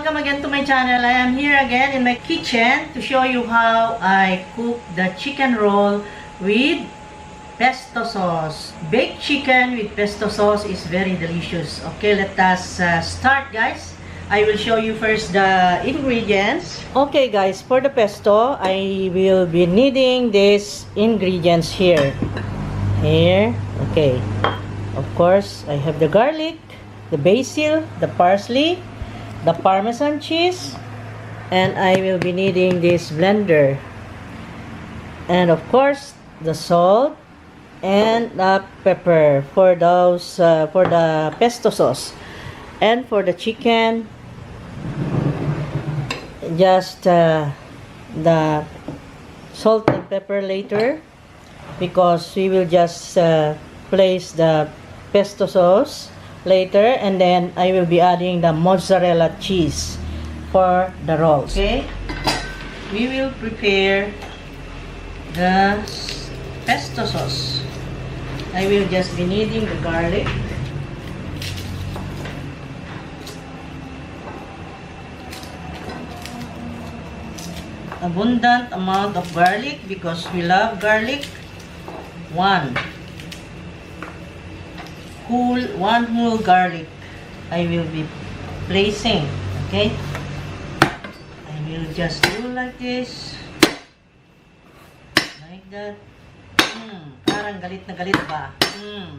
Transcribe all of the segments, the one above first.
welcome again to my channel. I am here again in my kitchen to show you how I cook the chicken roll with pesto sauce. Baked chicken with pesto sauce is very delicious. Okay, let us start, guys. I will show you first the ingredients. Okay, guys, for the pesto, I will be needing these ingredients here. Okay. Of course, I have the garlic, the basil, the parsley, the Parmesan cheese, and I will be needing this blender, and of course the salt and the pepper for those for the pesto sauce. And for the chicken, just the salt and pepper later, because we will just place the pesto sauce later, and then I will be adding the mozzarella cheese for the rolls. Okay, we will prepare the pesto sauce. I will just be needing the garlic, abundant amount of garlic because we love garlic. One whole garlic I will be placing. Okay, I will just do like this, like that. Parang galit na galit ba?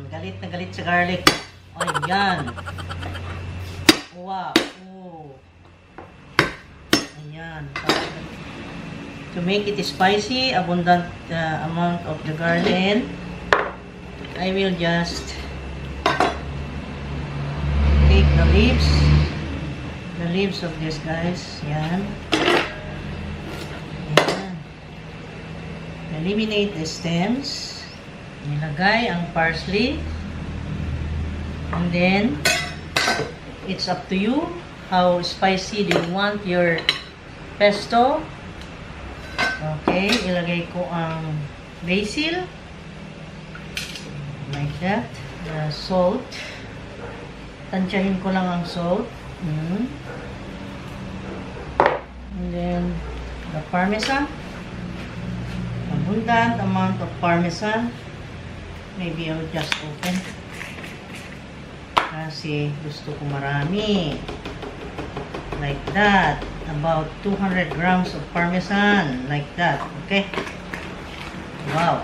Galit na galit sa garlic. Ayan. Wow. Ayan. To make it spicy, abundant amount of the garlic, and I will just take the leaves of this, guys. Yan. Eliminate the stems. Nilagay ang parsley. And then, it's up to you how spicy do you want your pesto. Okay, ilagay ko ang basil. Like that. The salt. Tansyahin ko lang ang salt. And then, the Parmesan. Abundant amount of Parmesan. Maybe I'll just open. Kasi gusto ko marami. Like that. About 200 grams of Parmesan. Like that. Okay? Wow.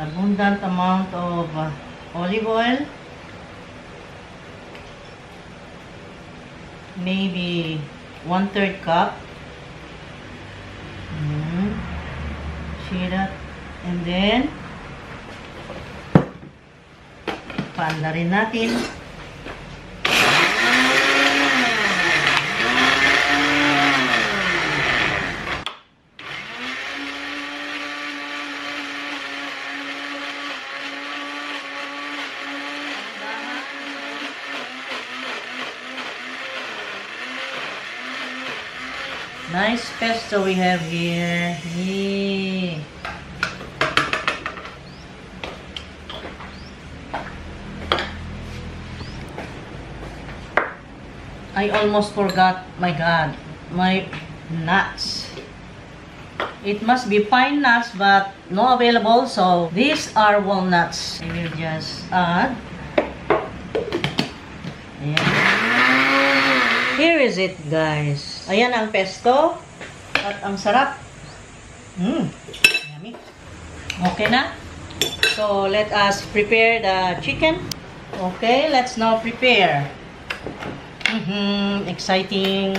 Abundant amount of olive oil. Maybe 1/3 cup. See that? And then, paanda rin natin. Nice pesto we have here. Yay. I almost forgot, my God, my nuts. It must be pine nuts, but no available, so these are walnuts. I will just add. Ayan. Here is it, guys. Ayan ang pesto. At ang sarap. Yummy. Okay na. So, let us prepare the chicken. Okay, let's now prepare. Exciting.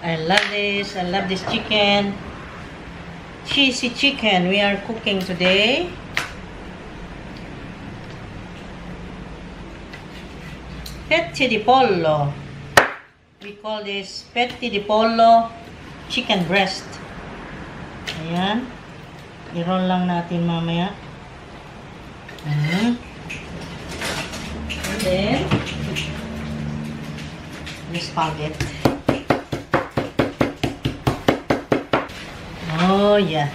I love this. I love this chicken. Cheesy chicken we are cooking today. Petti di pollo. We call this petti di pollo chicken breast. Ayan. I-roll lang natin mamaya. And then, let's pag it. Oh, yeah.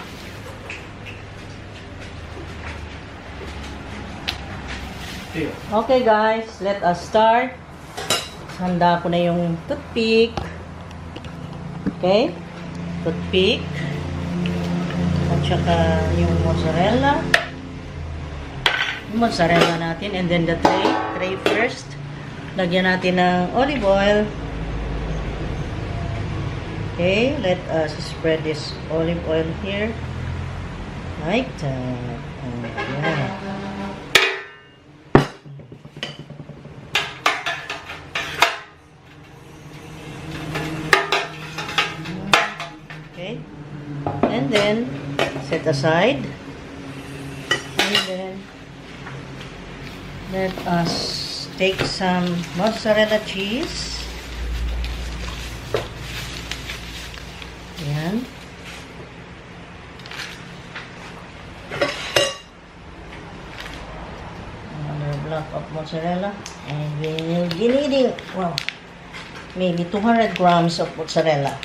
Okay, guys, let us start. handa ko na yung toothpick. Okay? Toothpick. At saka yung mozzarella. Yung mozzarella natin. And then the tray. Tray first. Lagyan natin ng olive oil. Okay, let us spread this olive oil here. Like that. Yeah. Okay. And then, set aside. And then, let us take some mozzarella cheese. Ayan. Another block of mozzarella. And we'll be needing, well, maybe 200 grams of mozzarella.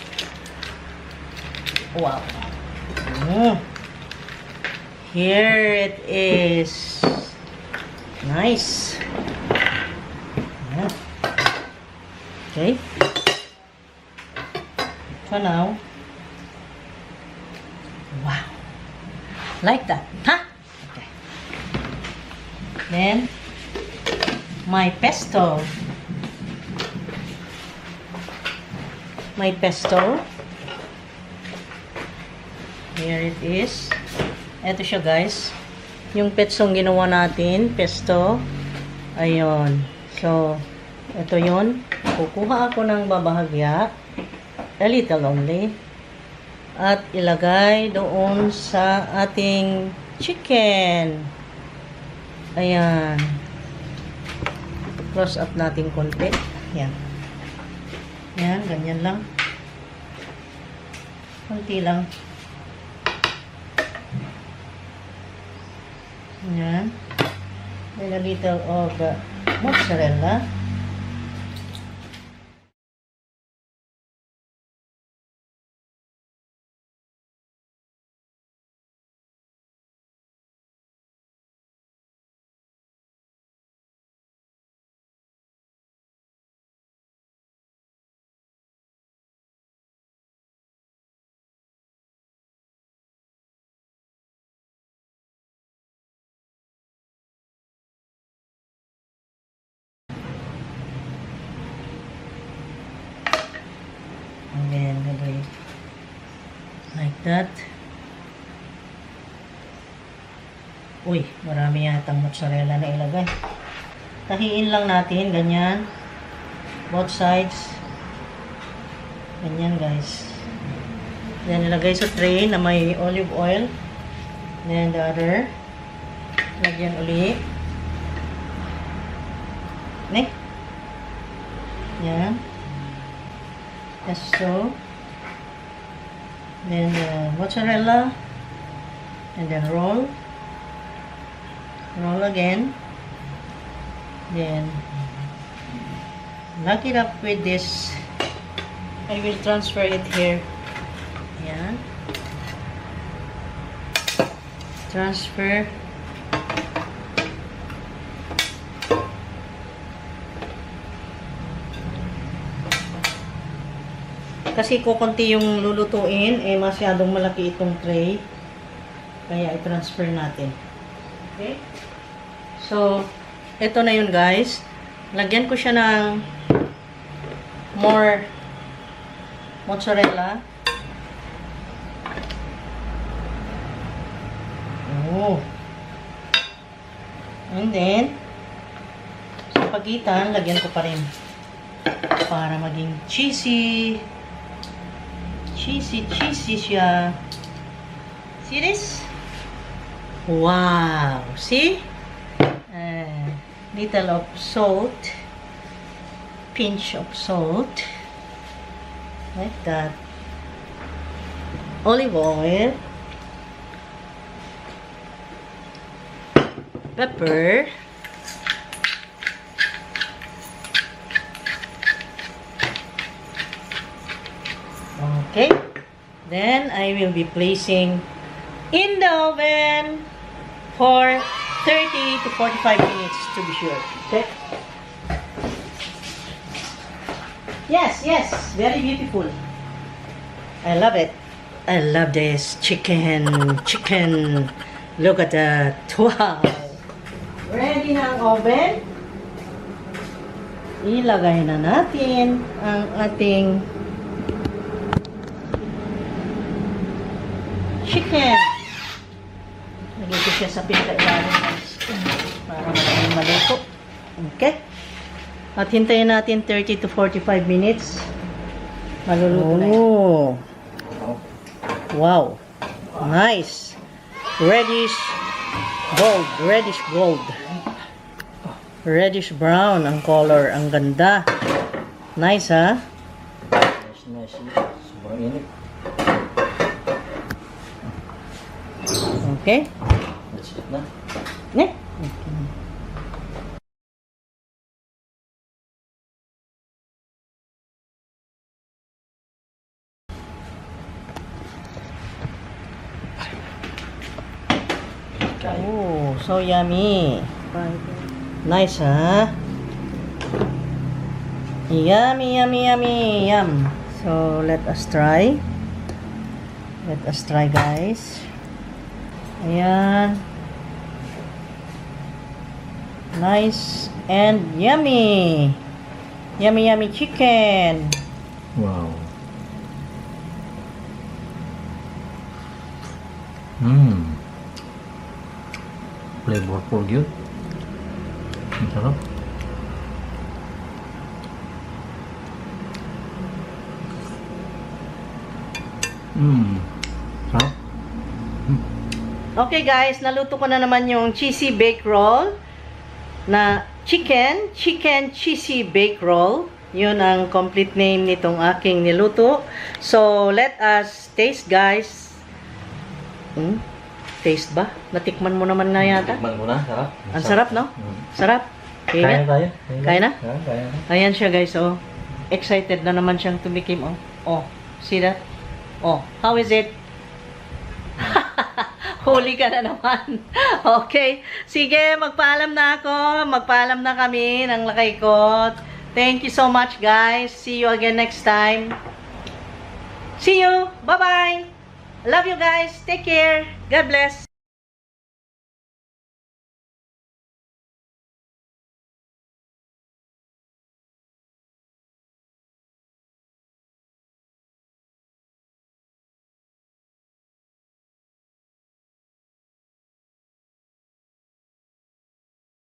Wow. Here it is. Nice. Yeah. Okay. So now, wow. Like that, huh? Okay. Then, my pesto. My pesto. Here it is. Ito siya, guys. Yung pestong ginawa natin, pesto. Ayun. So, ito yun. Kukuha ako ng babahagya. A little only. At ilagay doon sa ating chicken. Ayan. Close up natin konti. Ayan. Ayan, ganyan lang. Konti lang. Ayan. Then a little of mozzarella. And then, gagawin like that. Uy, marami yatang mozzarella na ilagay. Tahiin lang natin, ganyan. Both sides. Ganyan, guys. Then, ilagay sa tray na may olive oil. Then, the other. Lagyan uli. Next. Yan. Pesto, then mozzarella, and then roll again, then lock it up with this. I will transfer it here. Ayan. Transfer. Kasi kukunti yung lulutuin, eh masyadong malaki itong tray. Kaya i-transfer natin. Okay? So, ito na yun, guys. Lagyan ko siya ng more mozzarella. Oh. And then, sa pagitan, lagyan ko pa rin. Para maging cheesy. Cheesy siya. See this? Wow! See? Little of salt. Pinch of salt. Like that. Olive oil. Pepper. Okay. Then, I will be placing in the oven for 30 to 45 minutes to be sure. Okay. Yes, yes, very beautiful. I love it. I love this chicken. Look at that. Wow. Ready na ang oven. Ilagay na natin ang ating chicken. Lagay ko siya sa pinakailalim para magaling maluto. Okay? At hintayin natin 30 to 45 minutes. Maluluto na yun. Wow. Nice. Reddish gold. Reddish brown ang color. Ang ganda. Nice, ha? Nice. Sobrang init. Okay. That's it na. Yeah. Oh, so yummy. Nice, ha? Yummy. Yum. So, let us try. Let us try, guys. Ayan. Nice and yummy. Yummy chicken. Wow. Flavorful good. Ang sarap. Sarap. Okay guys, naluto ko na naman yung cheesy bake roll na chicken cheesy bake roll. Yun ang complete name nitong aking niluto. So, let us taste, guys. Taste ba? Natikman mo naman na yata. Tikman mo na, sarap. Ang sarap, no? Sarap. Kaya na tayo. Kaya na? Kaya na. Ayan siya, guys. Oh, excited na naman siyang tumikim. Oh, see that? Oh, how is it? Huli ka na naman. Okay. Sige, magpaalam na ako. Magpaalam na kami ng lakay ko. Thank you so much, guys. See you again next time. See you. Bye-bye. Love you, guys. Take care. God bless.